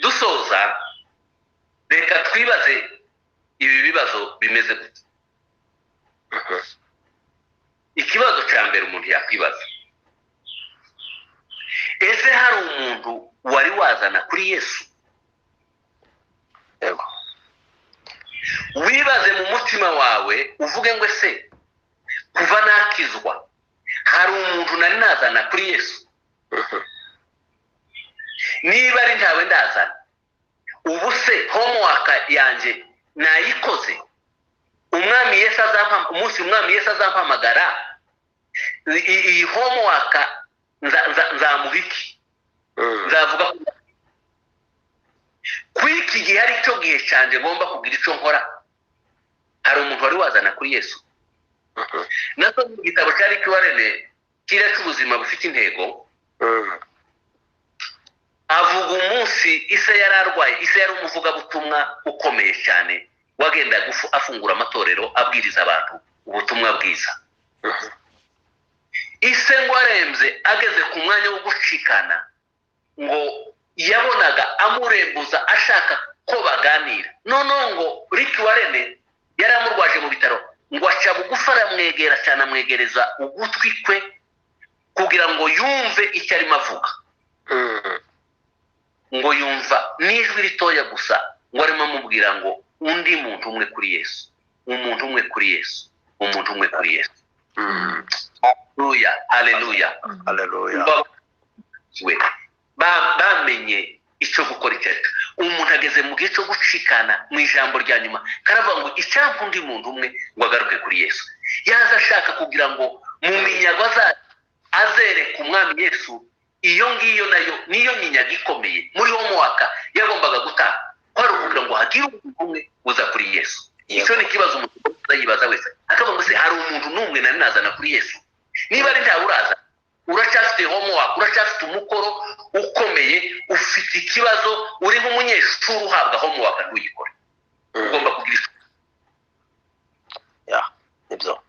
Dusoza, reka twibaze ibi bibazo bimeze gutya. Ikibazo cya mbere umuntu yakwibaza: ese hari umuntu wari wazana kuri Yesu? Yego. Wibaze mu mutima wawe, uvuge ngo ese kuva nakizwa hari umuntu nari nazana kuri Yesu? Niba ari ntawe ndazana, ubu se homework yanjye nayikoze? Umwami Yesu azampa umunsi Umwami Yesu azampamagara, iyi homework nzamuha iki? Nzavuga ko kuri iki gihe ari cyo gihe cyanjye ngomba kugira icyo nkora. Hari umuntu wari wazana kuri Yesu? Nasomye mu gitabo cya Rick Warren kiriya cy'ubuzima bufite intego. Avuga umunsi ise yari arwaye. Ise yari umuvugabutumwa ukomeye cyane, wagendaga afungura amatorero, abwiriza abantu ubutumwa bwiza. Ise ngo arembye, ageze ku mwanya wo gucikana, ngo yabonaga amurembuza ashaka ko baganira. Noneho ngo Rick Warren yari amurwaje mu bitaro, ngo aca bugufi, aramwegera cyane, amwegereza ugutwi kwe kugira ngo yumve icyo arimo avuga. Ngo yumva n'ijwi ritoya gusa, ngo arimo amubwira ngo undi muntu umwe kuri Yesu, umuntu umwe kuri Yesu, umuntu umwe kuri Yesu. Haleluya, haleluya. Haleluya. We bamenye icyo gukora icyo ari cyo. Umuntu ageze mu gihe cyo gucikana. Mu ijambo rya nyuma karavuga ngo icyampa undi muntu umwe ngo agaruke kuri Yesu. Yaza ashaka kugira ngo mu minyago azereka umwami Yesu. Iyo ngiyo nayo niyo minyago ikomeye muri homework yagombaga gutanga, kwari ukugira ngo hagire umuntu umwe uza kuri Yesu. Icyo ni ikibazo umuntu yibaza wese, akavuga ngo se hari umuntu n'umwe nari nazana kuri Yesu? Niba ari ntawe uraza, uracyafite homework, uracyafite umukoro ukomeye, ufite ikibazo. Uri nk'umunyeshuri uhabwa homework ntuyikore. Ugomba kugira isuku. Ya, nibyo.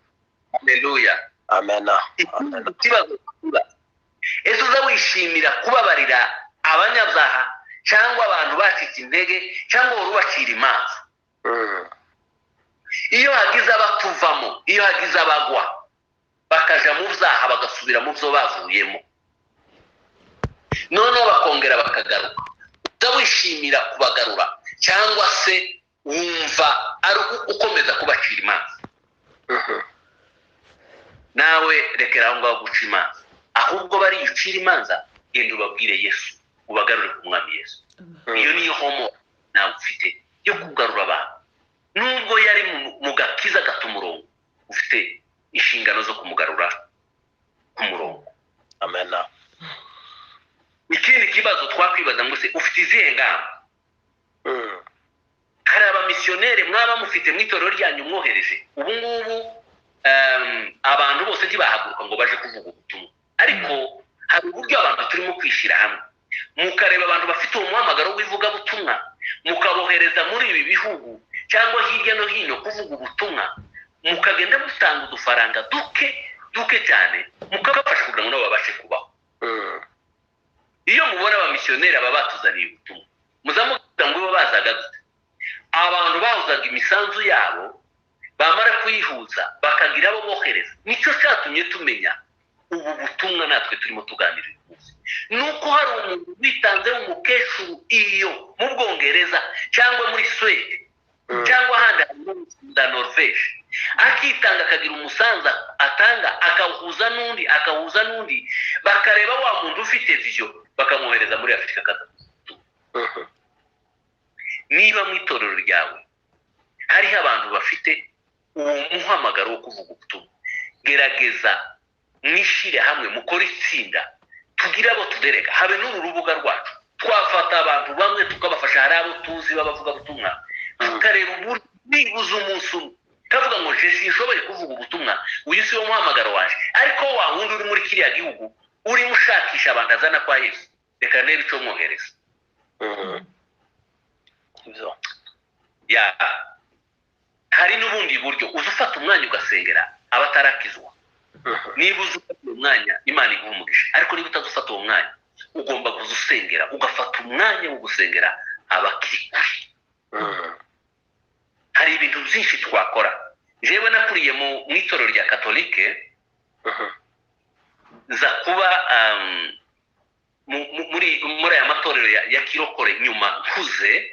Haleluya. Amena. Ikibazo: ese uza wishimira kubabarira abanyabyaha cyangwa abantu bacitse intege, cyangwa wari ubacira imanza? Iyo hagize abatuvamo, iyo hagize abagwa bakaja mu byaha, bagasubira mu byo bavuyemo, noneho bakongera bakagaruka, uza wishimira kubagarura cyangwa se wumva ari ukomeza kubacira imanza? Nawe rekera aho ngaho guca imanza, ahubwo bariya ucira imanza, genda ubabwire Yesu, ubagarure ku mwami Yesu. Iyo niyo homework nawe ufite yo kugarura abantu. Nubwo yari mu gakiza gata umurongo, ufite inshingano zo kumugarura ku murongo. Amena. Ikindi kibazo twakwibaza ngo se ufite izihe ngamba? Hari abamisiyoneri mwaba mufite mu itorero ryanyu mwohereje? Ubu ngubu abantu bose ntibahaguruka ngo baje kuvuga ubutumwa, ariko hari uburyo abantu turimo kwishyira hamwe, mukareba abantu bafite uwo muhamagaro w'ivugabutumwa, mukabohereza muri ibi bihugu cyangwa hirya no hino kuvuga ubutumwa, mukagenda mutanga udufaranga duke duke cyane, mukabafasha kugira ngo nabo babashe kubaho. Iyo mubona abamisiyoneri aba batuzaniye ubutumwa, muzamugira ngo bo bazaga gute? Abantu bahuzaga imisanzu yabo, bamara kuyihuza bakagira abo bohereza. Nicyo cyatumye tumenya ubu butumwa natwe turimo tuganira uyu munsi, ni uko hari umuntu witanze w'umukecuru iyo mu Bwongereza cyangwa muri Suwede cyangwa ahandi hantu za Norvege, akitanga, akagira umusanzu atanga, akawuhuza n'undi, akawuhuza n'undi, bakareba wa muntu ufite vision, bakamwohereza muri Afurika akaza. Niba mu itorero ryawe hariho abantu bafite uwo muhamagaro wo kuvuga ubutumwa, gerageza mwishyire hamwe, mukore itsinda, tugire abo tudereka. Habe n'uru rubuga rwacu, twafata abantu bamwe tukabafasha. Hari abo tuzi b'abavugabutumwa, tukareba uburyo nibuze umunsi umwe kavuga ngo je sinshoboye kuvuga ubutumwa, uyu si wo muhamagaro waje, ariko wa wundi uri muri kiriya gihugu urimo ushakisha abantu azana kwa Yesu, reka ndebe icyo mwohereza. Ibyo. Ya, hari n'ubundi buryo uza ufata umwanya ugasengera abatarakizwa. Niba uzi ufata uwo mwanya, Imana iguha umugisha, ariko niba utazi ufata uwo mwanya, ugomba kuza usengera, ugafata umwanya wo gusengera abakiri kure. Hari ibintu byinshi twakora. Jewe nakuriye mu itorero rya Katolike, nza kuba muri aya matorero ya kirokore nyuma nkuze.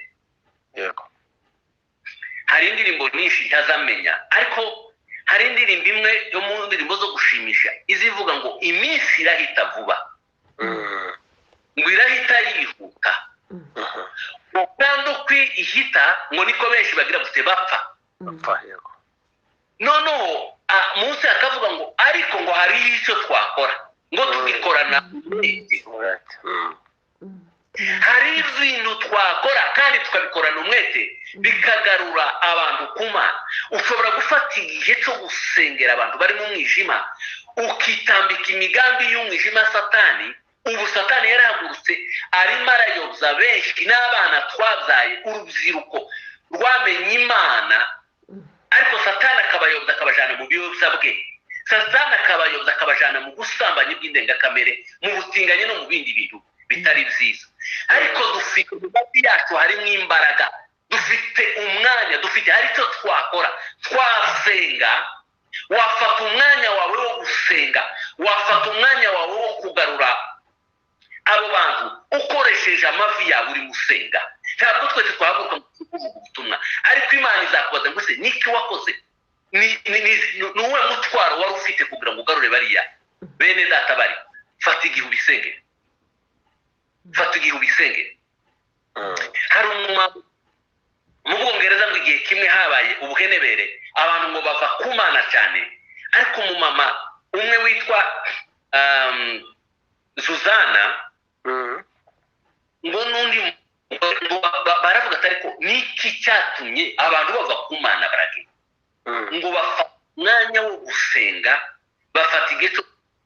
Hari indirimbo nyinshi ntazamenya, ariko hari indirimbo imwe yo mu ndirimbo zo gushimisha izivuga ngo iminsi irahita vuba, ngo irahita yihuta, ngo kandi uko ihita ngo niko benshi bagira gute? Bapfa. Bapfa, yego. Noneho munsi akavuga ngo ariko ngo hariho icyo twakora, ngo tugikorana umwete. Umwete. Hari ibintu twakora kandi tukabikorana umwete, bikagarura abantu ku Mana. Ushobora gufata igihe cyo gusengera abantu bari mu mwijima, ukitambika imigambi y'umwijima, Satani. Ubu Satani yarahagurutse, arimo arayobya benshi n'abana twabyaye, urubyiruko rwamenye Imana, ariko Satani akabayobya, akabajyana mu biyobyabwenge. Satani akabayobya, akabajyana mu busambanyi bw'indengakamere, mu butinganyi no mu bindi bintu bitari byiza. Ariko dufite mu mavi yacu harimo imbaraga, dufite umwanya, dufite, hari icyo twakora, twasenga. Wafata umwanya wawe wo gusenga, wafata umwanya wawe wo kugarura abo bantu ukoresheje amavi yawe urimo usenga. Ntabwo twese twahaguruka mu kuvuga ubutumwa, ariko Imana izakubaza ngo se niki wakoze? Ni uwuhe mutwaro wari ufite kugira ngo ugarure bariya bene data bari? Fata igihe ubisengere, fata igihe ubisengere. Hari umumama mu Bwongereza ngo igihe kimwe habaye ubuhenebere, abantu ngo bava ku Mana cyane, ariko umumama umwe witwa Zuzana ngo n'undi ngo baravuga ati ariko niki cyatumye abantu bava ku Mana baragenda? Ngo bafata umwanya wo gusenga, bafata igihe cyo.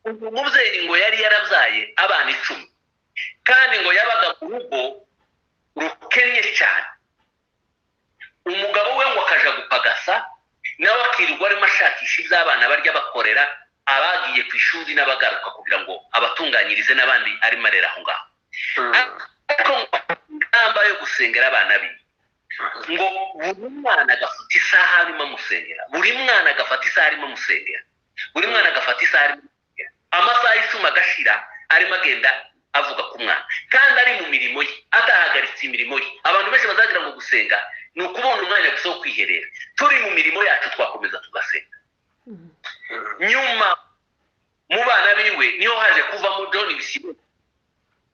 Umubyeyi ngo yari yarabyaye abana 10, kandi ngo yabaga mu rugo rukennye cyane. Umugabo we ngo akaja gupagasa, nawe akirirwa arimo ashakisha ibyo abana barya, bakorera abagiye ku ishuri n'abagaruka kugira ngo abatunganyirize n'abandi arimo arera aho ngaho. Ariko ingamba yo gusengera abana be, ngo buri mwana agafata isaha arimo amusengera, buri mwana agafata isaha arimo amusengera, buri mwana agafata isaha arimo amusengera, amasaha 10 agashira arimo agenda avuga ku mwana, kandi ari mu mirimo ye, atahagaritse imirimo ye. Abantu benshi bazagira ngo gusenga ni ukubona umwanya gusa wo kwiherera. Turi mu mirimo yacu twakomeza tugasenga. Nyuma mu bana biwe niho haje kuvamo John Bisibo,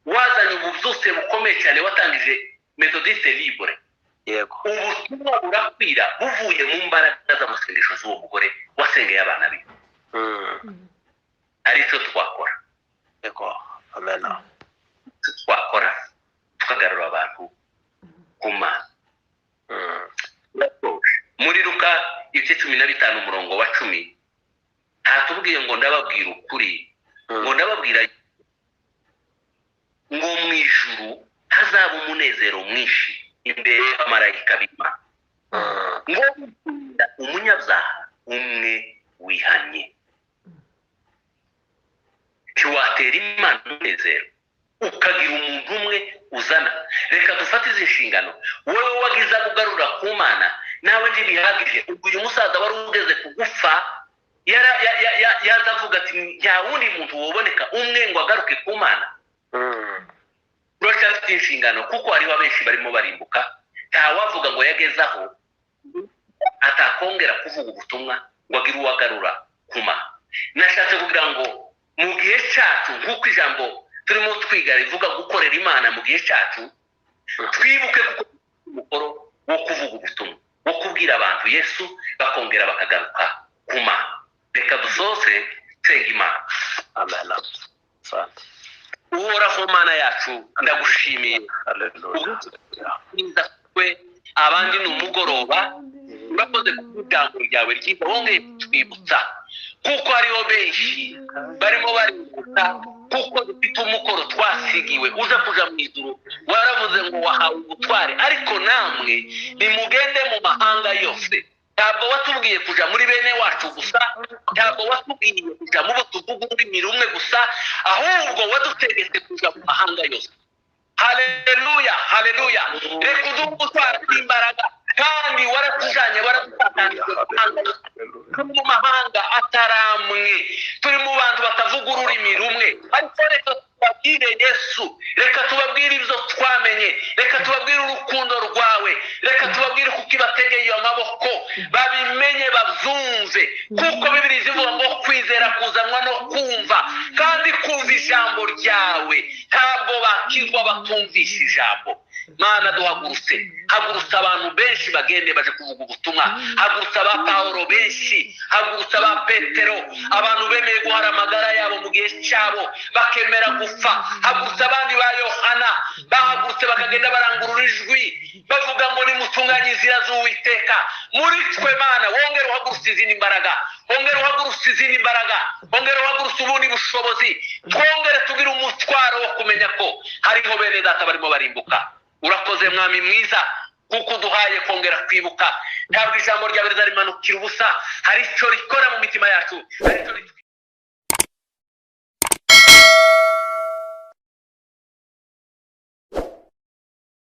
wazanye ububyutse bukomeye cyane, watangije Methodiste Libre. Yego. Ubutumwa burakwira buvuye mu mbaraga z'amasengesho z'uwo mugore wasengeye abana be. Aricyo twakora. Yego, amen. Twakora tukagarura abantu ku Mana. Muri Luka ibice 15 umurongo wa 10 ntatubwiye ngo ndababwira ukuri, ngo ndababwira ngo mu ijuru hazaba umunezero mwinshi imbere y'abamarayika b'Imana, ngo umunyabyaha umwe wihanye. Ntiwatera Imana umunezero ukagira umuntu umwe uzana. Reka dufate izi nshingano. Wowe wagiza kugarura ku Mana, nawe ntibihagije. Ubwo uyu musaza wari ugeze kugufa yaza avuga ati nta wundi muntu woboneka umwe ngo agaruke ku Mana. Uracyafite inshingano, kuko hariho abenshi barimo barimbuka. Ntawavuga ngo yagezaho atakongera kuvuga ubutumwa ngo agire uwagarura ku Mana. Nashatse kugira ngo mu gihe cyacu, nk'uko ijambo turimo twiga rivuga gukorera Imana mu gihe cyacu, twibuke kuko umukoro wo kuvuga ubutumwa, wo kubwira abantu Yesu, bakongera bakagaruka ku Mana. Reka dusoze nsenga Imana. Amen. Uhoraho Mana yacu, ndagushimiye. Haleluya. Abandi ni umugoroba, urakoze kubw'ijambo ryawe ryiza wongeye kutwibutsa, kuko hariho benshi barimo barimbuka, kuko dufite umukoro twasigiwe uza kuja mu ijuru. Waravuze ngo wahawe ubutware, ariko namwe nimugende mu mahanga yose. Ntabwo watubwiye kuja muri bene wacu gusa, ntabwo watubwiye kuja mu bo tuvuga ururimi rumwe gusa, ahubwo wadutegetse kuja mu mahanga yose. Haleluya, haleluya. Reka uduhe ubutware bw'imbaraga, kandi waratujanye, waradutatanyije mu mahanga ataramwe, turi mu bantu batavuga ururimi rumwe, ariko reka tubabwire Yesu, reka tubabwire ibyo twamenye, reka tubabwire urukundo rwawe, reka tubabwire kuko ibategeye amaboko, babimenye babyumve, kuko Bibiliya ivuga ngo kwizera kuzanwa no kumva, kandi kumva ijambo ryawe. Ntabwo bakizwa batumvisha ijambo. Mana duhagurutse, hagurutse abantu benshi bagende baje kuvuga ubutumwa, hagurutse aba Pawulo benshi, hagurutse aba Petero, abantu bemeye guhara amagara yabo mu gihe cyabo bakemera gupfa, hagurutse abandi ba Yohana bahagurutse bakagenda barangurura ijwi bavuga ngo nimutunganye inzira z'Uwiteka. Muri twe Mana wongere uhagurutse izindi mbaraga, wongere uhagurutse izindi mbaraga, wongere uhagurutse ubundi bushobozi, twongere tugire umutwaro wo kumenya ko hariho bene data barimo barimbuka. Urakoze Mwami mwiza, kuko uduhaye kongera kwibuka. Ntabwo ijambo ryawe rizarimanukira ubusa, hari icyo rikora mu mitima yacu, hari icyo